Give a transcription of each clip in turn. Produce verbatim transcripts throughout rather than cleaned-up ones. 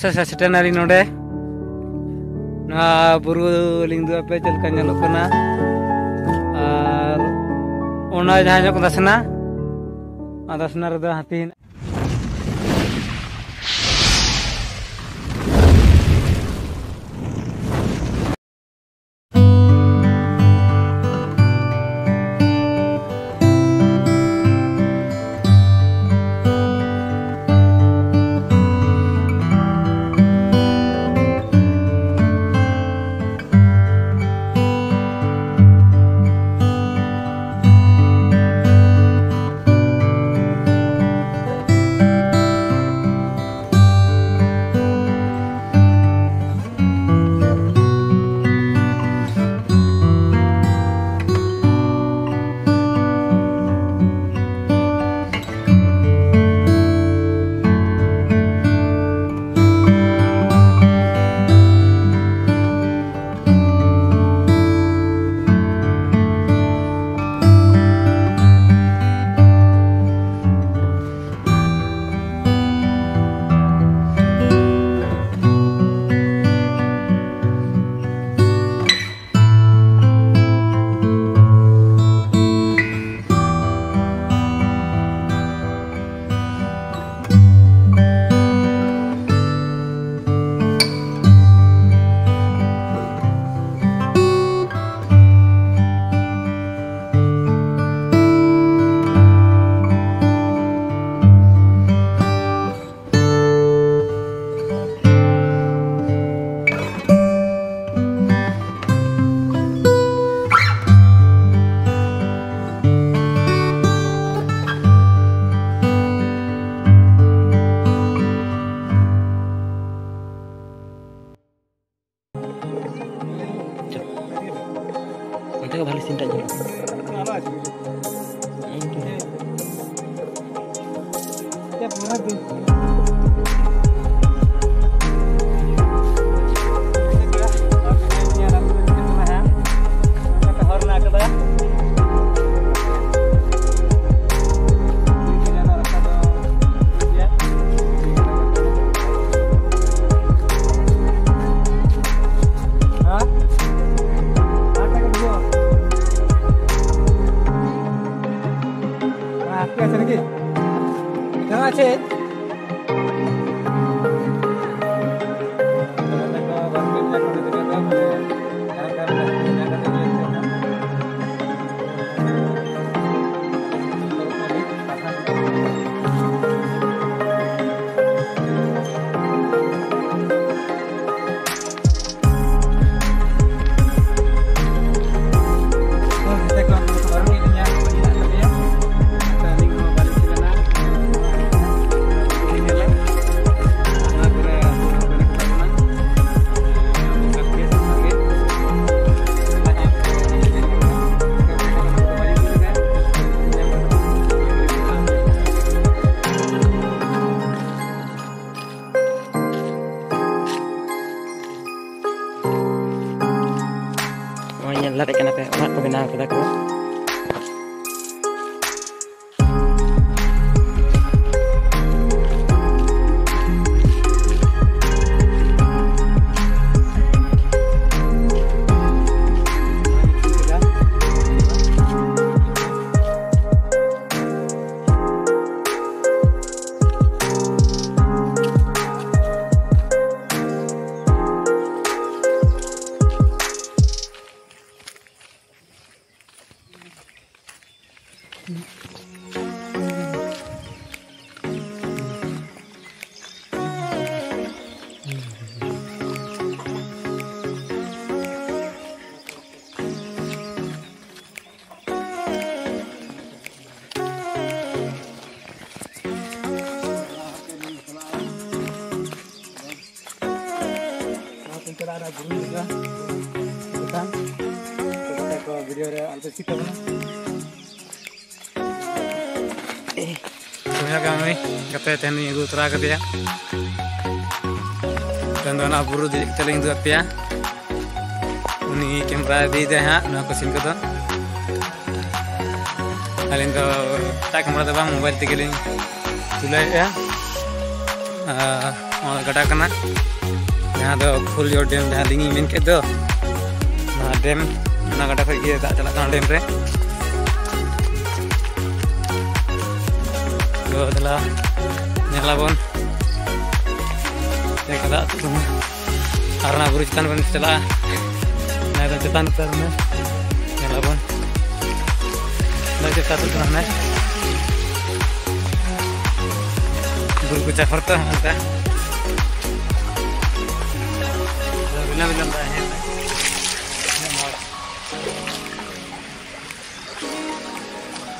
ᱥᱮ ᱥᱮᱴᱮᱨ ᱱᱟᱞᱤᱧ ᱱᱚᱰᱮ᱾ ᱱᱚᱣᱟ ᱵᱩᱨᱩ ᱞᱤᱧ ᱩᱫᱩᱜ ᱟᱯᱮ ᱪᱮᱫ ᱞᱮᱠᱟ ᱧᱮᱞᱚᱜ ᱠᱟᱱᱟ᱾ ᱟᱨ ᱚᱱᱟ ᱡᱟᱦᱟᱸ ᱧᱚᱜ ᱠᱚ ᱫᱟᱥᱱᱟ, ᱚᱱᱟ ᱫᱟᱥᱱᱟ ᱨᱮᱫᱚ ᱦᱟᱹᱛᱤ ᱦᱮᱱᱟᱜ᱾ ᱚᱱᱛᱮ ᱠᱷᱚᱱ ᱵᱷᱟᱞᱮ ᱥᱤᱱ ᱴᱟᱜ ᱧᱮᱞᱚᱜᱼᱟ᱾ ᱞᱟᱫᱮᱜ ᱠᱟᱱᱟ ᱯᱮ, ᱚᱲᱟᱜ ᱠᱚ ᱵᱮᱱᱟᱣ ᱠᱟᱫᱟ ᱠᱚ᱾ ᱪᱟᱞᱟᱜᱼᱟ ᱵᱩᱨᱩ ᱞᱮᱠᱟ᱾ ᱪᱮᱛᱟᱱ ᱠᱚ ᱵᱷᱤᱰᱤᱭᱳ ᱨᱮ ᱟᱞᱚᱯᱮ skip ᱛᱟᱵᱚᱱᱟ᱾ ᱥᱚᱢᱭᱟ ᱠᱟᱹᱢᱤ ᱠᱟᱛᱮ ᱛᱮᱦᱮᱧ ᱤᱧ ᱟᱹᱜᱩ ᱛᱚᱨᱟ ᱠᱟᱫᱮᱭᱟ᱾ ᱛᱮᱦᱮᱧ ᱫᱚ ᱚᱱᱟ ᱵᱩᱨᱩ ᱫᱮᱡ ᱠᱟᱛᱮ ᱞᱤᱧ ᱩᱫᱩᱜ ᱟᱯᱮᱭᱟ᱾ ᱩᱱᱤ ᱠᱮᱢᱨᱟ ᱤᱫᱤᱭᱮᱫᱟᱭ ᱦᱟᱸᱜ ᱱᱚᱣᱟ ᱠᱚ ᱥᱤᱱ ᱠᱚᱫᱚ᱾ ᱟᱹᱞᱤᱧ ᱫᱚ ᱮᱴᱟᱜ ᱠᱮᱢᱨᱟ ᱫᱚ ᱵᱟᱝ, ᱢᱳᱵᱟᱭᱤᱞ ᱛᱮᱜᱮ ᱞᱤᱧ ᱛᱩᱞᱟᱹᱣᱮᱫᱼᱟ᱾ ᱟᱨ ᱱᱚᱣᱟ ᱜᱟᱰᱟ ᱠᱟᱱᱟ, ᱡᱟᱦᱟᱸ ᱫᱚ ᱠᱷᱩᱞᱭᱳ ᱰᱮᱢ, ᱡᱟᱦᱟᱸ ᱞᱤᱸᱜᱤᱧ ᱢᱮᱱ ᱠᱮᱫ ᱫᱚ, ᱚᱱᱟ ᱰᱮᱢ, ᱚᱱᱟ ᱜᱟᱰᱟ ᱠᱷᱚᱡ ᱜᱮ ᱫᱟᱜ ᱪᱟᱞᱟᱜ ᱠᱟᱱᱟ ᱰᱮᱢ ᱨᱮ᱾ ᱛᱚ ᱫᱮᱞᱟ ᱧᱮᱞᱟᱵᱚᱱ ᱪᱮᱫ ᱞᱮᱠᱟ ᱫᱟᱜ ᱟᱹᱛᱩᱜ ᱠᱟᱱᱟ᱾ ᱟᱨ ᱚᱱᱟ ᱵᱩᱨᱩ ᱪᱮᱛᱟᱱ ᱵᱚᱱ ᱪᱟᱞᱟᱜᱼᱟ, ᱚᱱᱟ ᱫᱚ ᱪᱮᱛᱟᱱ ᱩᱛᱟᱹᱨ ᱢᱮ, ᱧᱮᱞᱟᱵᱚᱱ ᱫᱟᱜ ᱪᱮᱫ ᱞᱮᱠᱟ ᱟᱹᱛᱩᱜ ᱠᱟᱱᱟ᱾ ᱦᱟᱱᱮ ᱵᱩᱨᱩ ᱠᱚ ᱪᱟᱯᱷᱚᱨ ᱛᱚ ᱚᱱᱠᱟ ᱵᱷᱤᱱᱟᱹ ᱵᱷᱤᱱᱟᱹ ᱫᱟᱜ ᱦᱮᱡ ᱮᱱᱟ᱾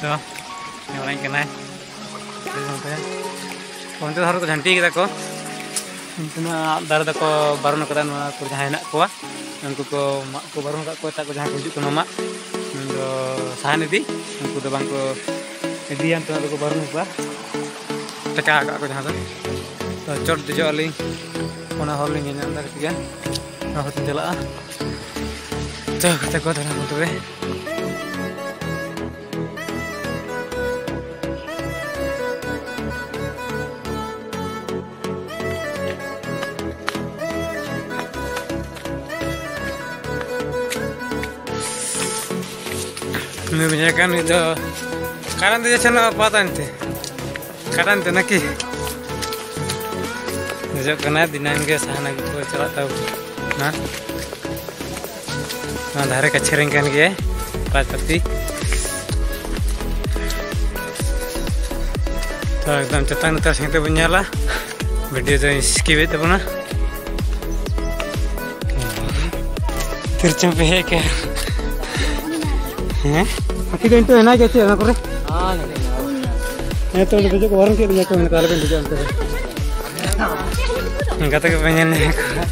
ᱛᱚ ᱧᱮᱞᱟᱹᱧ ᱠᱟᱱᱟᱭ᱾ ᱚᱱᱛᱮ ᱫᱷᱟᱨᱮ ᱠᱚ ᱡᱷᱟᱹᱱᱴᱤ ᱠᱮᱫᱟ ᱠᱚ᱾ ᱩᱱᱠᱩ ᱢᱟ ᱫᱟᱨᱮ ᱫᱚᱠᱚ ᱵᱟᱨᱚᱱ ᱠᱟᱫᱟ, ᱱᱚᱣᱟ ᱠᱚ ᱡᱟᱦᱟᱸᱭ ᱦᱮᱱᱟᱜ ᱠᱚᱣᱟ ᱩᱱᱠᱩ ᱠᱚ ᱢᱟᱜ ᱠᱚ ᱵᱟᱨᱚᱱ ᱠᱟᱫ ᱠᱚᱣᱟ᱾ ᱮᱴᱟᱜ ᱠᱚ ᱡᱟᱦᱟᱸᱭ ᱠᱚ ᱦᱤᱡᱩᱜ ᱠᱟᱱᱟ ᱢᱟᱜ, ᱩᱱ ᱫᱚ ᱥᱟᱦᱟᱱ ᱤᱫᱤ, ᱩᱱᱠᱩ ᱫᱚ ᱵᱟᱝ ᱠᱚ ᱤᱫᱤᱭᱟ, ᱱᱤᱛᱚᱜ ᱫᱚᱠᱚ ᱵᱟᱨᱚᱱ ᱠᱚᱣᱟ, ᱴᱮᱠᱟᱣ ᱟᱠᱟᱫ ᱠᱚ ᱡᱟᱦᱟᱸ ᱫᱚ᱾ ᱛᱚ ᱪᱚᱴ ᱫᱮᱡᱚᱜ ᱟᱹᱞᱤᱧ, ᱚᱱᱟ ᱦᱚᱨ ᱞᱤᱧ ᱧᱮᱞ ᱧᱟᱢ ᱮᱫᱟ ᱠᱟᱹᱴᱤᱡ ᱜᱟᱱ, ᱚᱱᱟ ᱦᱚᱨ ᱛᱮᱧ ᱪᱟᱞᱟᱜᱼᱟ᱾ ᱛᱚ, ᱜᱟᱛᱮ ᱠᱚ, ᱫᱮᱞᱟ ᱵᱚᱱ ᱛᱚᱵᱮ᱾ ᱱᱩᱭ ᱵᱮᱱ ᱧᱮᱞ ᱠᱟᱱ, ᱱᱩᱭ ᱫᱚ ᱠᱟᱨᱟᱱ ᱫᱮᱡᱚᱜ ᱥᱮᱱᱚᱜ ᱯᱟᱛᱟ ᱮᱱᱛᱮ᱾ ᱠᱟᱨᱟᱱ ᱛᱮ ᱱᱟᱠᱤ? ᱫᱮᱡᱚᱜ ᱠᱟᱱᱟ, ᱫᱤᱱᱟᱹᱢ ᱜᱮ ᱥᱟᱦᱟᱱ ᱟᱹᱜᱩ ᱠᱚ ᱪᱟᱞᱟᱜ ᱛᱟᱵᱚᱱᱟ᱾ ᱱᱚᱣᱟ ᱫᱷᱟᱨᱮ ᱠᱟᱪᱷᱮ ᱨᱮᱱ ᱠᱟᱱ ᱜᱮᱭᱟᱭ, ᱨᱟᱡᱽᱯᱟᱹᱛᱤ᱾ ᱛᱚ, ᱮᱠᱫᱚᱢ ᱪᱮᱛᱟᱱ ᱩᱛᱟᱹᱨ ᱥᱮᱫ ᱛᱮᱵᱚᱱ ᱧᱮᱞᱟ, video ᱫᱚ skip ᱮᱫ ᱛᱟᱵᱚᱱᱟ᱾ ᱛᱤᱨᱪᱚᱢ ᱯᱮ ᱦᱮᱡ ᱠᱟᱱ? ᱦᱮᱸ? ᱦᱟᱹᱛᱤ ᱫᱚ ᱱᱤᱛᱚᱜ ᱦᱮᱱᱟᱭ ᱜᱮᱭᱟ ᱪᱮ ᱚᱱᱟ ᱠᱚᱨᱮ? ᱦᱮᱸ, ᱛᱚ, ᱚᱸᱰᱮ ᱫᱮᱡᱚᱜ ᱠᱚ ᱵᱟᱨᱚᱱ ᱠᱮᱫ ᱞᱤᱧᱟ ᱠᱚ, ᱢᱮᱱ ᱠᱟᱫᱟ, "ᱟᱞᱚᱵᱮᱱ ᱫᱮᱡᱚᱜᱼᱟ ᱚᱱᱛᱮ ᱫᱚ᱾" ᱜᱟᱛᱮ ᱠᱚᱯᱮ ᱧᱮᱞ ᱧᱟᱢ ᱠᱚᱣᱟ,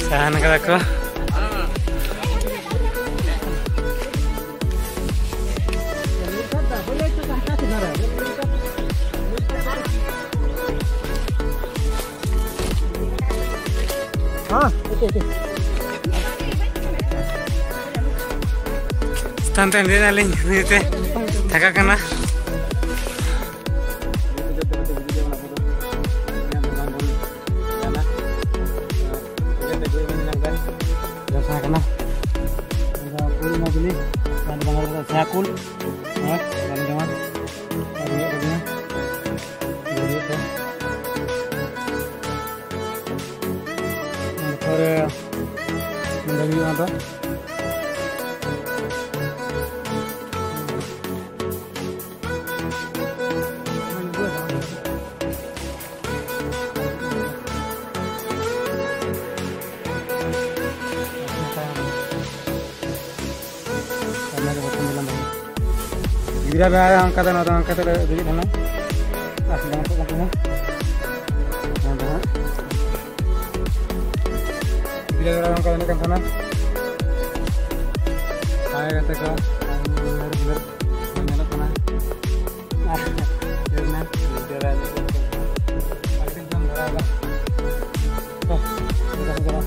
ᱥᱟᱦᱟᱱ ᱠᱟᱫᱟ ᱠᱚ᱾ ᱦᱮᱸ, ᱳᱠᱮ, ᱳᱠᱮ᱾ ᱪᱮᱛᱟᱱ ᱛᱮ ᱫᱮᱡ ᱮᱱᱟᱞᱤᱧ, ᱱᱤᱭᱟᱹᱛᱮ ᱛᱷᱟᱠᱟ ᱠᱟᱱᱟ᱾ ᱡᱟᱦᱟᱸ ᱠᱟᱱᱟ, ᱠᱩᱞ ᱢᱟ ᱵᱤᱞᱤ, ᱵᱟᱝ ᱵᱟᱝ ᱥᱮᱭᱟ ᱠᱩᱞ, ᱦᱮᱸ, ᱵᱟᱝ ᱡᱚᱢᱟ, ᱟᱨ ᱦᱩᱭᱩᱜ ᱛᱟᱵᱚᱱᱟ, ᱦᱩᱭᱩᱜ ᱛᱮ᱾ ᱯᱚᱨᱮ ᱱᱚᱰᱮ ᱦᱩᱭᱩᱜᱼᱟ ᱫᱚ᱾ ᱜᱤᱫᱽᱨᱟᱹ ᱵᱮᱲᱟ ᱨᱮ ᱚᱱᱠᱟ ᱫᱚ, ᱱᱚᱣᱟ ᱫᱚ ᱚᱱᱠᱟ ᱛᱮᱞᱮ ᱫᱮᱡᱚᱜ ᱛᱟᱦᱮᱱᱟ᱾ ᱟᱨ ᱵᱟᱝ ᱛᱟᱦᱮᱸ ᱠᱟᱱᱟ᱾ ᱱᱚᱣᱟ ᱫᱚ ᱦᱟᱸᱜ᱾ ᱜᱤᱫᱽᱨᱟᱹ ᱵᱮᱲᱟ ᱨᱮ ᱚᱱᱠᱟ ᱮᱱᱮᱡ ᱠᱟᱱ ᱛᱟᱦᱮᱱᱟ᱾ ᱦᱟᱭ ᱜᱟᱛᱮ ᱠᱚ, ᱧᱮᱞᱚᱜ ᱠᱟᱱᱟ᱾ ᱟᱨ ᱧᱮᱞ ᱢᱮ, ᱜᱤᱫᱽᱨᱟᱹ ᱵᱮᱲᱟ ᱨᱮ ᱟᱹᱰᱤ ᱫᱤᱱ ᱠᱷᱚᱱ ᱫᱷᱟᱨᱟ ᱫᱚ᱾ ᱛᱚ, ᱪᱟᱞᱟᱜ᱾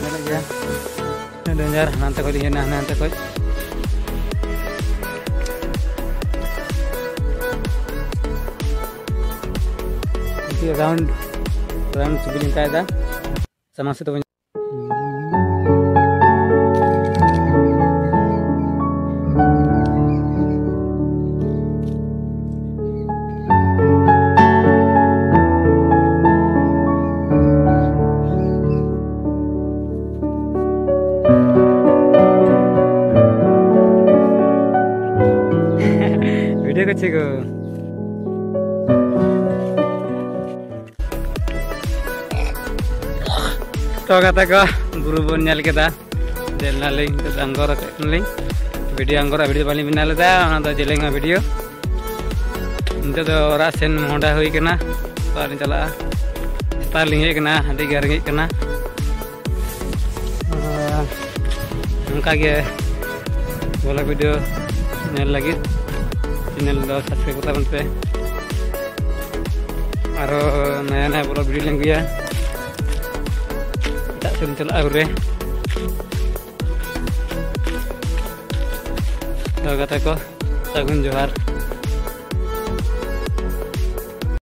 ᱧᱮᱞᱚᱜ ᱜᱮᱭᱟ᱾ ᱰᱮᱧᱡᱟᱨ ᱦᱟᱱᱛᱮ ᱠᱷᱚᱡ ᱦᱮᱡ ᱮᱱᱟ, ᱦᱟᱱᱛᱮ ᱠᱷᱚᱡ᱾ ᱱᱤᱛᱚᱜ ᱨᱟᱣᱩᱱᱰ, ᱨᱟᱣᱩᱱᱰ ᱪᱷᱚᱵᱤ ᱞᱤᱧ ᱦᱟᱛᱟᱣ ᱮᱫᱟ᱾ ᱥᱟᱢᱟᱝ ᱥᱮᱫ ᱫᱚ ᱵᱟᱹᱧ ভিডিও করছি গো। ᱛᱚ ᱜᱟᱛᱮ ᱠᱚ, ᱵᱩᱨᱩ ᱵᱚᱱ ᱧᱮᱞ ᱠᱮᱫᱟ᱾ ᱫᱮᱡ ᱱᱟᱞᱤᱧ, ᱱᱤᱛᱚᱜ ᱫᱚ ᱟᱝᱜᱚᱨ ᱟᱠᱟᱫ ᱠᱟᱱᱟᱞᱤᱧ᱾ ᱵᱷᱤᱰᱤᱭᱳ ᱟᱝᱜᱚᱨᱟᱜ ᱵᱷᱤᱰᱤᱭᱳ ᱵᱟᱹᱞᱤᱧ ᱵᱮᱱᱟᱣ ᱞᱮᱫᱟ, ᱚᱱᱟ ᱫᱚ ᱡᱮᱞᱮᱧᱚᱜ ᱵᱷᱤᱰᱤᱭᱳ᱾ ᱱᱤᱛᱚᱜ ᱫᱚ ᱚᱲᱟᱜ ᱥᱮᱱ ᱢᱚᱦᱰᱟ ᱦᱩᱭ ᱠᱟᱱᱟ᱾ ᱚᱲᱟᱜ ᱞᱤᱧ ᱪᱟᱞᱟᱜᱼᱟ᱾ ᱥᱮᱛᱟᱜ ᱞᱤᱧ ᱦᱮᱡ ᱠᱟᱱᱟ, ᱟᱹᱰᱤ ᱜᱮ ᱨᱮᱸᱜᱮᱡ ᱠᱟᱱᱟ᱾ ᱟᱨ ᱱᱚᱝᱠᱟ ᱜᱮ ᱵᱷᱟᱞᱟ ᱵᱷᱤᱰᱤᱭᱳ ᱧᱮᱞ ᱞᱟᱹᱜᱤᱫ ᱪᱮᱱᱮᱞ ᱫᱚ ᱥᱟᱵᱥᱠᱨᱟᱭᱤᱵ ᱠᱟᱛᱟ ᱵᱚᱱ ᱯᱮ᱾ ᱟᱨᱚ ᱱᱟᱭᱟ ᱱᱟᱭᱟ ᱵᱷᱟᱞᱟ ᱵᱷᱤᱰᱤᱭᱳ ᱞᱤᱧ ᱟᱹᱜᱩᱭᱟ᱾ ᱮᱴᱟᱜ ᱥᱮᱫ ᱞᱤᱧ ᱪᱟᱞᱟᱜᱼᱟ ᱜᱷᱩᱨᱮ᱾ ᱛᱚ ᱜᱟᱛᱮ ᱠᱚ, ᱥᱟᱹᱜᱩᱱ ᱡᱚᱦᱟᱨ᱾